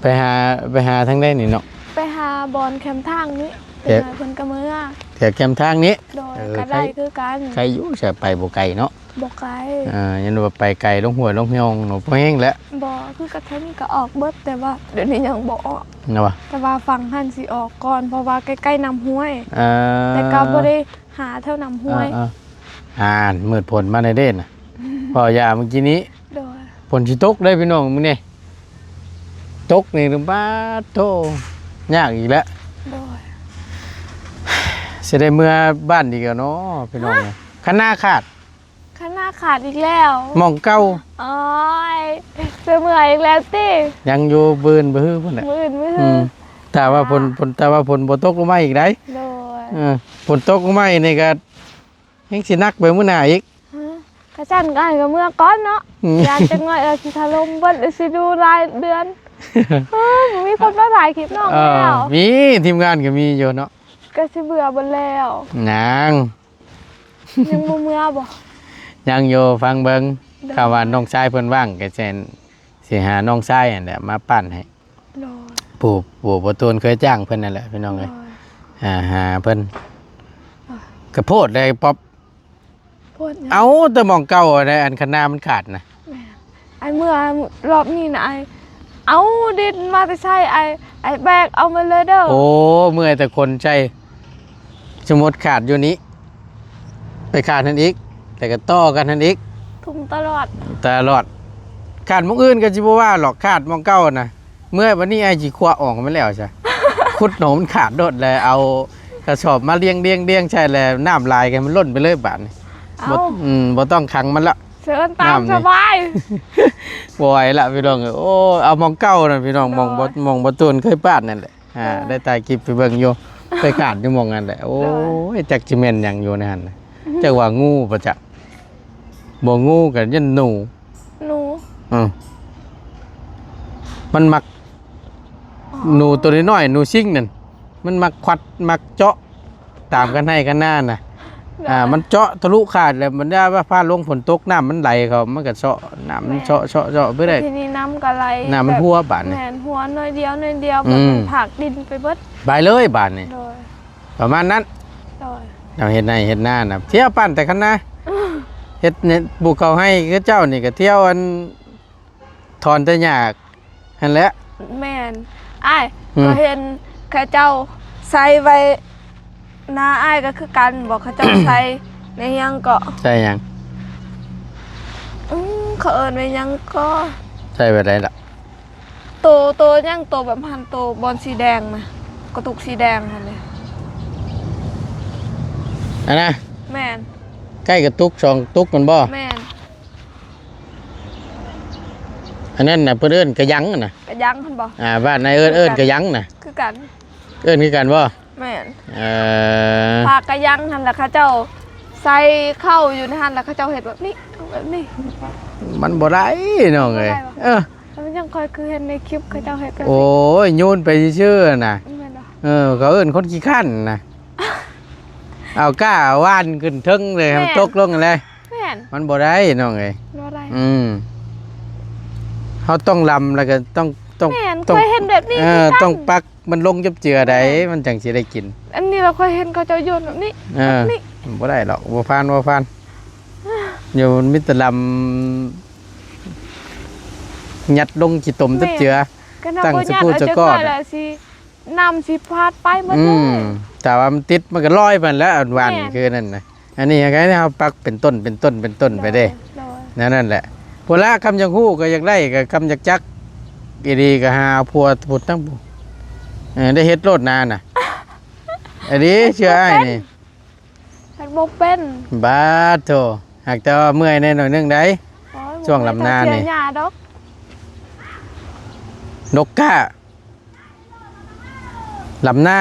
ໄປຫາ ໄປຫາທາງໃດນີ້ເນາະ? ໄປຫາບ່ອນແຄມທາງນີ້. ແຖວ ໄປຫາເພິ່ນກະເມືອ ແຖວແຄມທາງນີ້. ໂດຍ. ເອີ ກໍໄດ້ຄືກັນ. ໄກຢູ່ ໃສໄປບໍ່ໄກເນາະ. ບໍ່ໄກ. ອ່າ ຍັນວ່າໄປໄກ ລົງຫ້ວຍລົງຮ່ອງເນາະ ພໍແຮງແຫຼະ. ບໍ່ ຄືກັບທາງນີ້ກໍອອກເບິດ ແຕ່ວ່າດຽວນີ້ຍັງບໍ່ອອກນະວ່າ. ແຕ່ວ່າຝັ່ງຫັ້ນຊິອອກກ່ອນ ເພາະວ່າໃກ້ໆນ້ຳຫ້ວຍ. ເອີ ແຕ່ກໍບໍ່ໄດ້ຫາແຖວນ້ຳຫ້ວຍ. ເອີໆ ອ່ານ ມືດຝົນມາແດ່ເດ້ນະ ເວົ້າຢ່າມື້ກີ້ນີ້. ໂດຍ. ຝົນຊິຕົກເດ້ພີ່ນ້ອງມື້ນີ້ ຕົກນີ້ບາດໂທ້ ຍາກອີກແລ້ວ. ໂດຍ. ຊິໄດ້ເມືອບ້ານອີກແລ້ວເນາະພີ່ນ້ອງ. ຮະ? ຄັນນາຂາດ ຄັນນາຂາດອີກແລ້ວ ໝ່ອງເກົ່າ. ໂອ້ຍ ຊິເມືອອີກແລ້ວຕິ? ຍັງຢູ່ ມື້ອື່ນມື້ຮືພຸ້ນແຫຼະ. ມື້ອື່ນມື້ຮື. ອືມ ຖ້າວ່າຝົນ ອ່າ ຝົນ ຖ້າວ່າຝົນບໍ່ຕົກລົງມາອີກໃດ໋. ໂດຍ. ເອີ ຝົນຕົກລົງມາອີກນີ້ກໍ ແຮງຊິໜັກໄປມື້ໜ້າອີກ. ຮະ? ກະຊັ້ນກໍໃຫ້ກະເມືອກ່ອນເນາະ. ອືມ ຢ້ານຈັກໜ້ອຍເອີ ຊິຖະຫຼົ່ມເບິດ ຫຼືຊິຢູ່ຫຼາຍເດືອນ. ເອີ ບໍ່ມີຄົນມາຖ່າຍຄລິບນ້ອງແລ້ວ. ເອີ ມີ ທີມງານກໍມີຢູ່ເນາະ. ກະຊິເບື່ອເບິດແລ້ວ. ຍັງ ຍັງບໍ່ເມືອບໍ່? ຍັງຢູ່ ຟັງເບິ່ງ. ໂດຍ. ຖ້າວ່ານ້ອງຊາຍເພິ່ນວ່າງ ກະແມ່ນຊິຫານ້ອງຊາຍຫັ້ນແຫຼະມາປັ້ນໃຫ້. ໂດຍ. ຜູ້ ຜູ້ບໍ່ຕູນເຄີຍຈ້າງເພິ່ນນັ້ນແຫຼະພີ່ນ້ອງເອີຍ. ໂດຍ. ຫາ ຫາເພິ່ນ. ໂດຍ. ກະໂພດເລີຍປັອບ. ໂພດຫຍັງ? ເອົາແຕ່ໝ່ອງເກົ່າໄດ໋ ອັນຄັນນາມັນຂາດນະ. ແມ່ນ. ອ້າຍເມືອລອບນີ້ນະ ອ້າຍເອົາດິນມາແຕ່ໃສ ອ້າຍ ອ້າຍແບກເອົາມາເລີຍເດີ. ໂອ້ ເມື່ອຍແຕ່ຂົນໃສ່. ສົມມຸດຂາດຢູ່ນີ້ ໄປຂາດຫັ້ນອີກ ແລ້ວກໍຕໍ່ກັນຫັ້ນອີກ. ທຸ່ມຕະຫຼອດ. ຕະຫຼອດ. ຂາດໝ່ອງອື່ນກໍຊິບໍ່ວ່າຫຼອກ ຂາດໝ່ອງເກົ່ານະ. ເມື່ອບັດນີ້ອ້າຍຊິຂວາອອກໃຫ້ມັນແລ້ວຊະ. ຂຸດໜອງມັນຂາດໂລດ ແລ້ວເອົາກະສອບມາລຽງໆໆໃສ່ ແລ້ວນ້ຳຫຼາຍກໍໃຫ້ມັນລົ້ນໄປເລີຍບາດນີ້. ເອົ້າ ບໍ່ ອືມ ບໍ່ຕ້ອງຂັງມັນລະ ເຊີນຕາມສະບາຍ. ບໍ່ໄຫວລະພີ່ນ້ອງເອີຍ. ໂອ້ ເອົາໝ່ອງເກົ່ານັ້ນພີ່ນ້ອງ ໂດຍ ໝ່ອງບໍ່ ໝ່ອງບໍ່ຕູນເຄີຍປາດນັ້ນແຫຼະ. ອ່າ ໂດຍ ໄດ້ຖ່າຍຄລິບໄປເບິ່ງຢູ່ ໄປການຢູ່ໝ່ອງນັ້ນແຫຼະ. ໂອ້ຍ ໂດຍ ຈັກຊິແມ່ນຫຍັງຢູ່ໃນຫັ້ນນະ ອືຮຶ ຈັກວ່າງູບໍ່ຈັກ ບໍ່ງູກໍຢ້ານໜູ ໜູ ເອີ ມັນມັກ ອໍ ໜູໂຕນ້ອຍໆ ໜູຊິງນັ້ນ ມັນມັກຂວັດມັກເຈາະ ຕາມຄັນໄຮ່ຄັນນານະ ໂດຍ ອ່າ ມັນເຈາະທະລຸຂາດແລ້ວ ບັນດາວ່າຟ້າລົງຝົນຕົກ ນ້ຳມັນໄຫຼເຂົ້າ ມັນກໍເຊາະ ນ້ຳມັນ ແມ່ນ ເຊາະ ເຊາະ ເຊາະໄປເລີຍ ແລ້ວທີນີ້ນ້ຳກໍໄຫຼ ນ້ຳມັນ ແບບ ຮົ່ວບາດນີ້ ແມ່ນ ຮົ່ວໜ້ອຍດຽວ ໜ້ອຍດຽວ ອືມ ແບບມັນຜາກດິນໄປເບິດ ໄປເລີຍບາດນີ້ ໂດຍ ປະມານນັ້ນ ໂດຍ ເຮົາເຮັດໄຮ່ເຮັດນານະ ທ່ຽວປັ່ນແຕ່ຄັນນາ ເຮັດ ເຮັດປູກເຂົ້າໄຮ່ຄືເຈົ້ານີ້ກໍທ່ຽວອັນ ຖອນແຕ່ຫຍ້າຫັ້ນແຫຼະ ແມ່ນ ອ້າຍ ອືມ ກໍເຫັນເຂົາເຈົ້າໃສ່ໄວ້ ນາອ້າຍກໍຄືກັນ ບອກເຂົາເຈົ້າໃສ່ ໃນຫຍັງເກາະ ໃສ່ຫຍັງ ອືມ ເຂົາເອີ້ນວ່າຫຍັງເກາະ ໃສ່ແບບໃດລະ ໂຕ ໂຕຫຍັງ ໂຕແບບຫັ້ນ ໂຕບອນສີແດງນະ ກະຕຸກສີແດງຫັ້ນເດ ອັນນະ ແມ່ນ ໃກ້ກະຕຸກ ສອງຕຸກແມ່ນບໍ່ ແມ່ນ ອັນນັ້ນນະ ເພິ່ນເອີ້ນກະຍັງນະ ກະຍັງຫັ້ນບໍ່ ອ່າ ບ້ານນາເອີ້ນ ເອີ້ນກະຍັງນະ ຄືກັນ ເອີ້ນຄືກັນບໍ່ ແມ່ນ ເອີ ພາກກະຍັງຫັ້ນລະ ເຂົາເຈົ້າໃສ່ເຂົ້າຢູ່ໃນຫັ້ນລະ ເຂົາເຈົ້າເຮັດແບບນີ້ ແບບນີ້ ມັນບໍ່ໄດ້ນ້ອງເອີຍ ບໍ່ໄດ້ບໍ່ ເອີ ແລ້ວມັນຍັງ ຂ້ອຍຄືເຫັນໃນຄລິບເຂົາເຈົ້າເຮັດແບບນີ້ ໂອ້ຍ ໂຍນໄປຊື່ໆນະ ແມ່ນບໍ່ ເອີ ເຂົາເອີ້ນຄົນຂີ້ຄ້ານນະ ເອົາກ້າຫວ່ານຂຶ້ນເທິງເລີຍ ໃຫ້ມັນ ແມ່ນ ຕົກລົງຫັ້ນແຫຼະ ແມ່ນ ມັນບໍ່ໄດ້ນ້ອງເອີຍ ບໍ່ໄດ້ ອືມ ເຮົາຕ້ອງລຳ ແລ້ວກໍຕ້ອງ ຕ້ອງ ແມ່ນ ຕ້ອງ ຂ້ອຍເຫັນແບບນີ້ ເອີ ຄືກັນ ຕ້ອງປັກມັນລົງຈັບເຈືອໃດ ແມ່ນ ມັນຈັ່ງຊິໄດ້ກິນ ອັນນີ້ລະຂ້ອຍເຫັນເຂົາເຈົ້າໂຍນແບບນີ້ ເອີ ແບບນີ້ ບໍ່ໄດ້ດອກ ບໍ່ຜ່ານ ບໍ່ຜ່ານ ຢູ່ ມີແຕ່ລຳ ຍັດລົງຂີ້ຕົມຈັບເຈືອ ແມ່ນ ຄັນເຮົາບໍ່ຍັດ ຕັ້ງສະກູສະກ້ອນ ເອົາຈັກໜ້ອຍລະຊິ ນ້ຳຊິພາດໄປໝົດເລີຍ ອືມ ຖ້າວ່າມັນຕິດ ມັນກໍລອຍໄປຫັ້ນແຫຼະ ອັນຫວ່ານ ແມ່ນ ຄືນັ້ນນະ ອັນນີ້ໃຫ້ເຮົາປັກເປັນຕົ້ນ ເປັນຕົ້ນ ເປັນຕົ້ນໄປເດ້ ໂດຍ ໂດຍ ແນວນັ້ນແຫຼະ ພຸ້ນລະ ຄຳຢາກຮູ້ກໍຢາກໄດ້ ກໍຄຳຢາກຈັກອີ່ຫຼີ ກໍຫາເອົາຜົວພຸ້ນທັງຜູ້ ເອີ ໄດ້ເຮັດໂລດນານະ ອັນນີ້ເຊື່ອອ້າຍນີ້ ເຮັດບໍ່ເປັນ ບາດໂທ້ ຫາກແຕ່ວ່າເມື່ອຍແດ່ໜ້ອຍໜຶ່ງໃດ ໂອ້ຍ ຊ່ວງລຳນານີ້ ບໍ່ເມື່ອຍເທົ່າເສຍຫຍ້າດອກ ດົກກ້າ ລຳນາ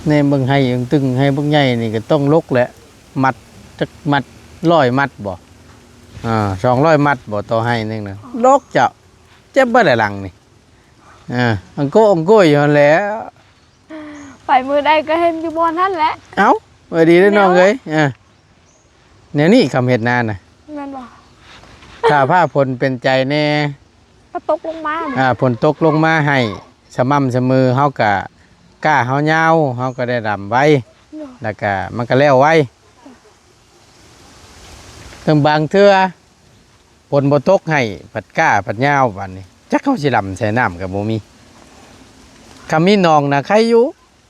ແນມເບິ່ງໄຮ່ຕຶງ ໄຮ່ບັກໃຫຍ່ນີ້ກໍຕ້ອງລົກແຫຼະ ມັດຈັກມັດ ຮ້ອຍມັດບໍ່ ອ່າ ສອງຮ້ອຍມັດບໍ່ ຕໍ່ໄຮ່ໜຶ່ງນະ ອໍ ລົກເຈົ້າ ເຈັບເບິດແຫຼະຫຼັງນີ້ ອ່າ ອັງໂກະອັງໂກຍຢູ່ຫັ້ນແຫຼະ ໄປມື້ໃດກໍເຫັນຢູ່ບ່ອນຫັ້ນແຫຼະ ເອົ້າ ເອີ ດີເດ້ນ້ອງເອີຍ ອ່າ ແນວນີ້ຄຳເຮັດນານະ ແມ່ນບໍ່ ຖ້າຟ້າຝົນເປັນໃຈແດ່ ກໍຕົກລົງມາ ອ່າ ຝົນຕົກລົງມາໃຫ້ສະໝ່ຳສະເໝີ ເຮົາກະກ້າເຮົາຍາວ ເຮົາກໍໄດ້ດຳໄວ ໂດຍ ແລ້ວກະມັນກໍແລ້ວໄວ ເຖິງບາງເທື່ອຝົນບໍ່ຕົກໃຫ້ ພັດກ້າພັດຍາວ ບາດນີ້ຈັກເຮົາຊິດຳໃສ່ ນ້ຳກໍບໍ່ມີ ຄັນມີໜອງນະໄຄຢູ່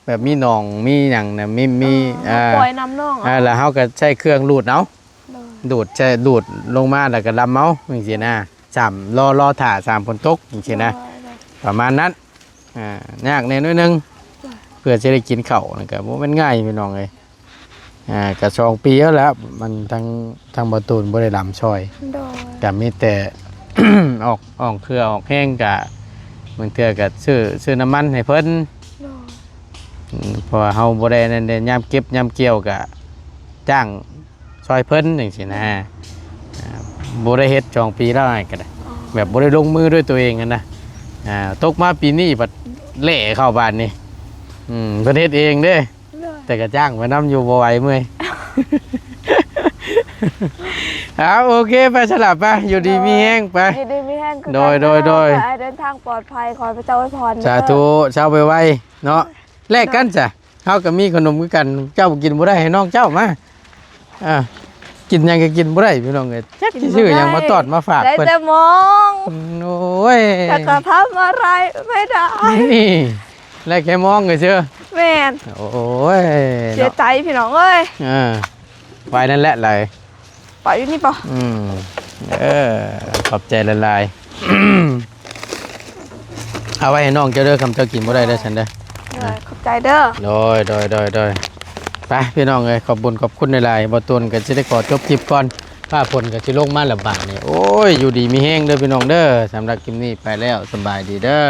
ແບບມີໜອງມີຫຍັງນະ ມີ ມີ ເອີ ອ່າ ປ່ອຍນ້ຳໜອງ ອ່າ ເອົາ ແລ້ວເຮົາກໍໃຊ້ເຄື່ອງດູດເອົາ ໂດຍ ດູດໃຊ້ ດູດລົງມາແລ້ວກໍດຳເອົາຈັ່ງຊີ້ນະ ສາມ ລໍ ລໍຖ້າສາມຝົນຕົກຈັ່ງຊີ້ນະ ໂດຍ ໂດຍ ປະມານນັ້ນ ອ່າ ຍາກແດ່ໜ້ອຍໜຶ່ງ ໂດຍ ເພື່ອຊິໄດ້ກິນເຂົ້ານັ້ນກໍບໍ່ແມ່ນງ່າຍພີ່ນ້ອງເອີຍ ອ່າ ກໍສອງປີແລ້ວ ມັນທັງ ທັງບໍ່ຕູນບໍ່ໄດ້ດຳຊ່ອຍ ໂດຍ ກໍມີແຕ່ ອອກ ອອກເຫື່ອອອກແຮງ ກໍບາງເທື່ອກໍຊື້ ຊື້ນ້ຳມັນໃຫ້ເພິ່ນ ໂດຍ ອືມ ເພາະວ່າເຮົາບໍ່ໄດ້ນັ້ນເດ້ ຍາມເກັບຍາມກ່ຽວກໍຈ້າງຊ່ອຍເພິ່ນຈັ່ງຊີ້ນະ ອ່າ ບໍ່ໄດ້ເຮັດສອງປີແລ້ວອ້າຍກໍໄດ້ ອໍ ແບບບໍ່ໄດ້ລົງມືດ້ວຍຕົວເອງຫັ້ນນະ ອ່າ ຕົກມາປີນີ້ບັດແຫຼະເຂົ້າບາດນີ້ ອືມ ເພິ່ນເຮັດເອງເດ້ ໂດຍ ແຕ່ກໍຈ້າງໄປນຳຢູ່ ບໍ່ໄຫວເມື່ອຍ ເອົາ ໂອເຄ ໄປສະລະ ໄປ ຢູ່ດີມີແຮງ ໄປ ຢູ່ດີມີແຮງຄືກັນ ໂດຍ ໂດຍ ໂດຍ ຂໍໃຫ້ເດີນທາງປອດໄພ ຂໍໃຫ້ພະເຈົ້າອວຍພອນ ສາທຸ ເຈົ້າໄວໆເນາະ ແລກກັນຊະ ເຮົາກໍມີຂະໜົມຄືກັນ ເຈົ້າກິນບໍ່ໄດ້ ໃຫ້ນ້ອງເຈົ້າມາ ອ່າ ກິນຫຍັງກໍກິນບໍ່ໄດ້ພີ່ນ້ອງເອີຍ ຈັກຊິຊື້ຫຍັງມາຕ້ອນມາຝາກເພິ່ນ ໄດ້ແຕ່ມອງ ໂອ້ຍ ແຕ່ກໍທຳອະໄລໄມ່ໄດ້ ນີ້ ໄດ້ແຄ່ມອງເສີ ແມ່ນ ໂອ້ຍ ເສຍໃຈພີ່ນ້ອງເອີຍ ເອີ ໄປນັ້ນແຫຼະໄຫຼ ປະຢູ່ນີ້ປະ ອືມ ເອີ ຂອບໃຈຫຼາຍໆ ເອົາໄວ້ໃຫ້ນ້ອງເຈົ້າເດີ ຄຳເຈົ້າກິນບໍ່ໄດ້ເດີ ຊັ້ນເດີ ໂດຍ ຂອບໃຈເດີ ໂດຍ ໂດຍ ໂດຍ ໂດຍ ໄປ ພີ່ນ້ອງເອີຍ ຂອບບຸນຂອບຄຸນຫຼາຍໆ ບໍ່ຕູນກໍຊິໄດ້ຂໍຈົບຄລິບກ່ອນ ຟ້າຝົນກໍຊິລົງມາແລ້ວບາດນີ້ ໂອ້ຍ ຢູ່ດີມີແຮງເດີພີ່ນ້ອງເດີ ສຳລັບຄລິບນີ້ໄປແລ້ວ ສະບາຍດີເດີ.